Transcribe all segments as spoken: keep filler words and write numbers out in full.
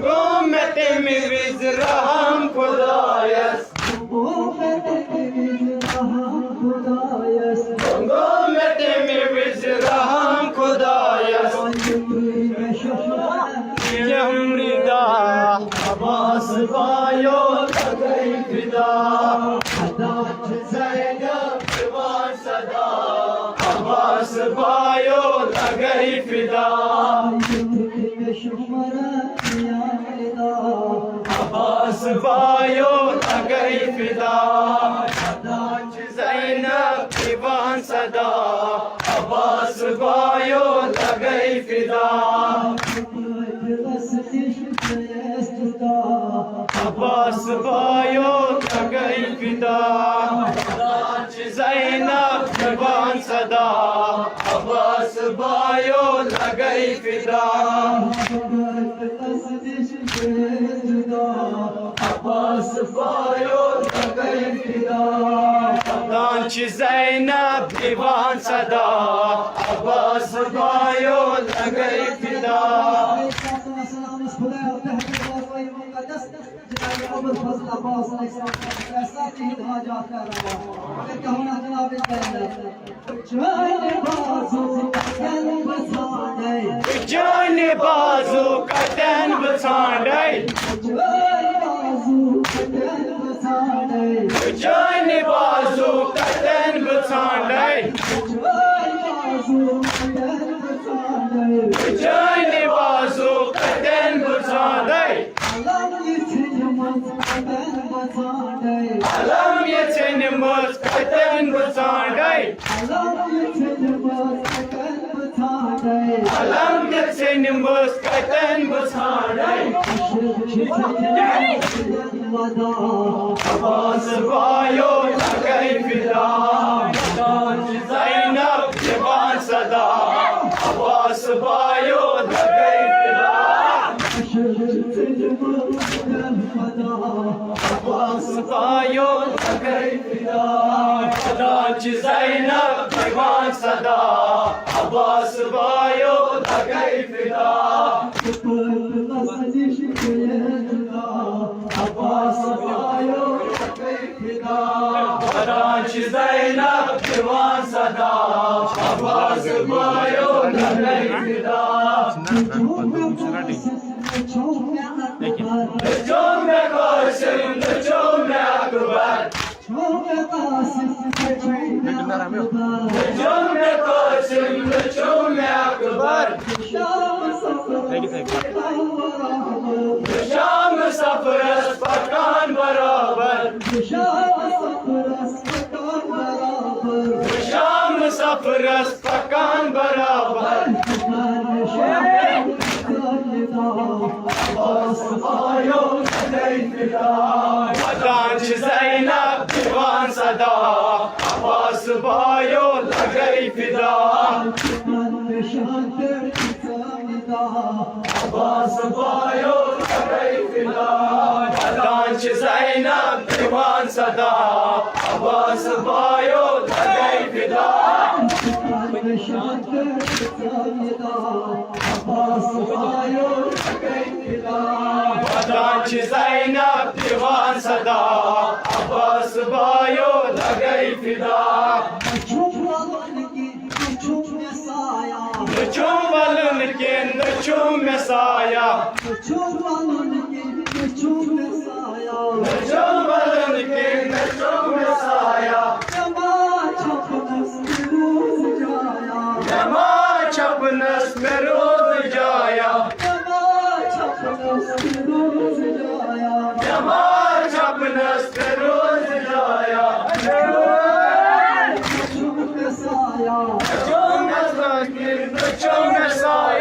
گوٚو مےٚ تَمہِ وِزِ رحم خۄدایَس۔ گوٚو مےٚ تَمہِ وِزِ رحم خۄدایَس۔ یمرِ دا۔ عباس بایو لگے فدا۔ ادا چھِ زینب دِوان صدا۔ عباس بایو لگے فدا۔ عباس بایو لگے فدا۔ ادا چھِ زینب دِوان صدا۔ عباس بایو لگے فدا۔ عباس بایو لگے فدا۔ ادا چھِ زینب دِوان صدا۔ عباس بایو لگے فدا۔ عباس بایو لگے فدا۔ ادا چھِ زینب دِوان صدا۔ عباس بایو لگے فدا۔ جناب ابوالفضل عباس علیہ السلام، ایسا چیز حاجات کر رہا ہے۔ اگر کہو نا جناب زینب۔ چٲنۍ بازو کتٮ۪ن بہٕ ژھانڈے۔ چٲنۍ بازو کتٮ۪ن بہٕ ژھانڈے۔ چٲنۍ بازو کتٮ۪ن بہٕ ژھانڈے۔ چٲنۍ بازو کتٮ۪ن بہٕ ژھانڈے۔ چٲنۍ بازو کتٮ۪ن بہٕ ژھانڈے۔ چٲنۍ بازو کتٮ۪ن بہٕ ژھانڈے۔ علم یہِ ژھٕنِمٕژ کتٮ۪ن بہٕ ژھانڈے۔ علم یہِ ژھٕنِمٕژ کتٮ۪ن بہٕ ژھانڈے۔ علم یہِ ژھٕنِمٕژ کتٮ۪ن بہٕ ژھانڈے۔ علم یہِ ژھٕنِمٕژ کتٮ۪ن بہٕ ژھانڈے۔ عباس بایو لگے فدا۔ زینب دِوان صدا۔ عباس بایو لگے فدا۔ عباس بایو لگے فدا۔ ادا چھِ زینب دِوان صدا۔ عباس بایو لگے فدا۔ عباس بایو لگے فدا۔ ادا چھِ زینب دِوان صدا۔ عباس بایو لگے فدا۔ نہ چھُ مےٚ قاسم، نہ چھُ مےٚ اکبر۔ نہ چھُ مےٚ قاسم، نہ چھُ مےٚ اکبر۔ شام سفرس پکان برابر۔ شام سفرس پکان برابر۔ شام سفرس پکان برابر۔ عباس بایو لگے فدا۔ ادا چھِ زینب دِوان صدا۔ عباس بایو لگے فدا۔ عباس بایو لگے فدا۔ ادا چھِ زینب دِوان صدا۔ عباس بایو لگے فدا۔ عباس بایو لگے فدا۔ ادا چھِ زینب دِوان صدا۔ عباس بایو لگے فدا۔ نہ چھُم ولُن کِنہٕ نہ چھُم مےٚ سایہ۔ نہ چھُم ولُن کِنہٕ نہ چھُم مےٚ سایہ۔ نہ چھُم ولُن کِنہٕ نہ چھُم مےٚ سایہ۔ نہ چھُم ولُن کِنہٕ نہ چھُم مےٚ سایہ۔ مےٚ ما چھپنس مےٚ روز جایہ۔ مےٚ ما چھپنس مےٚ روز جایہ۔ مےٚ ما چھپنس مےٚ روز جایہ۔ مےٚ ما چھپنس مےٚ روز جایہ۔ نہ چھُم مےٚ سایہ۔ نہ چھُم مےٚ سایہ۔ نہ چھُم مےٚ سایہ۔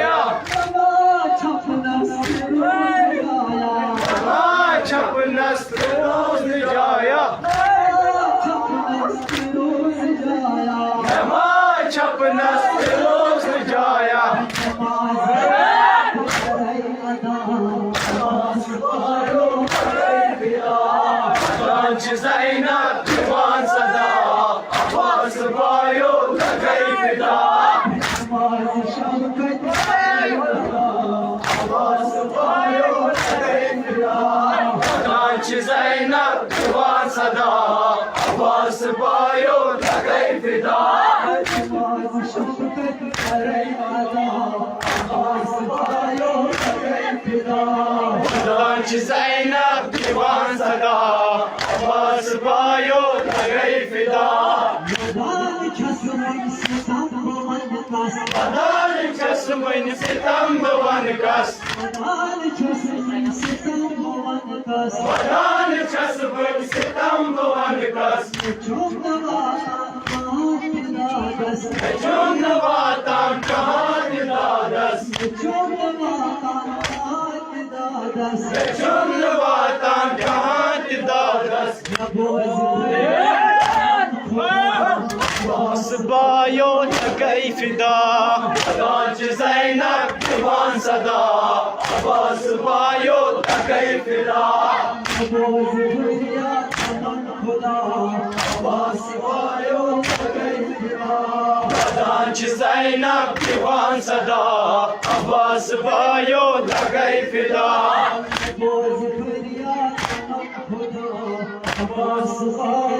مےٚ ما چھپنس مےٚ روز جایہ۔ مےٚ ما چھپنس مےٚ روز جایہ۔ مےٚ ما چھپنس مےٚ روز جایہ۔ مےٚ ما چھپنس مےٚ روز جایہ۔ ادا چھِ زینب دِوان صدا۔ عباس بایو لگے فدا۔ زینب دِوان صدا، عباس بایو لگے فدا۔ ودان چھس وۄنۍ ستم بہٕ ونہٕ کس۔ ودان چھس وۄنۍ ستم بہٕ ونہٕ کس۔ ودان چھس وۄنۍ ستم بہٕ ونہٕ کس۔ ودان چھس وۄنۍ ستم بہٕ ونہٕ کس۔ چھُم نہٕ واتان کانٛہہ تہِ دادس۔ چھُم نہٕ واتان کانٛہہ تہِ دادس۔ چھُم نہٕ واتان کانٛہہ تہِ دادس۔ چھُم نہٕ واتان کانٛہہ تہِ دادس۔ مےٚ بوزِ عباس بایو لگے فدا۔ ودان چھِ زینب دِوان صدا، عباس بایو لگے فدا۔ مےٚ بوزِ فریاد تمن خدا۔ عباس بایو لگے فدا۔ ودان چھِ زینب دِوان صدا، عباس بایو لگے فدا۔ مےٚ بوزِ فریاد تمن خدا۔ عباس بایو